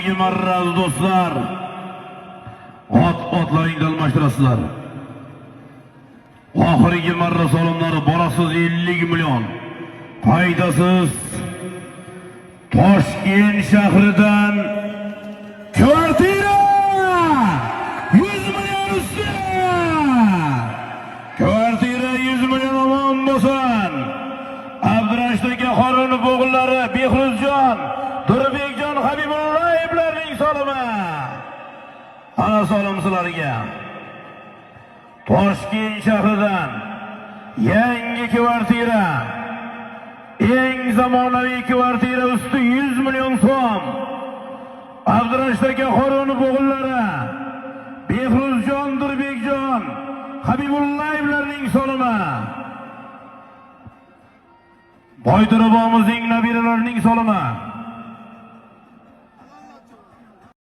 Oxirgi marra, aziz do'stlar. Ot otlaringni almashtirasizlar. Oxirgi marra solimlari borasiz 50 million. Qaytasiz Toshkent shahridan kvartira 100 million ustiga. Kvartira 100 million, omon bo'lsin. Abdurashid aka Xoronov o'g'illari Behruzjon, Durbekjon Habibullayevlarning solimi. Ana solim sizlarga. Toshkent shahridan yangi kvartira, eng zamonaviy kvartira usti 100 million so'm. Abdurashid aka Xoronov o'g'illari Behruzjon, Durbekjon Habibullayevlarning solimi. Boyto'ra bobomizning nabiralarining solimi.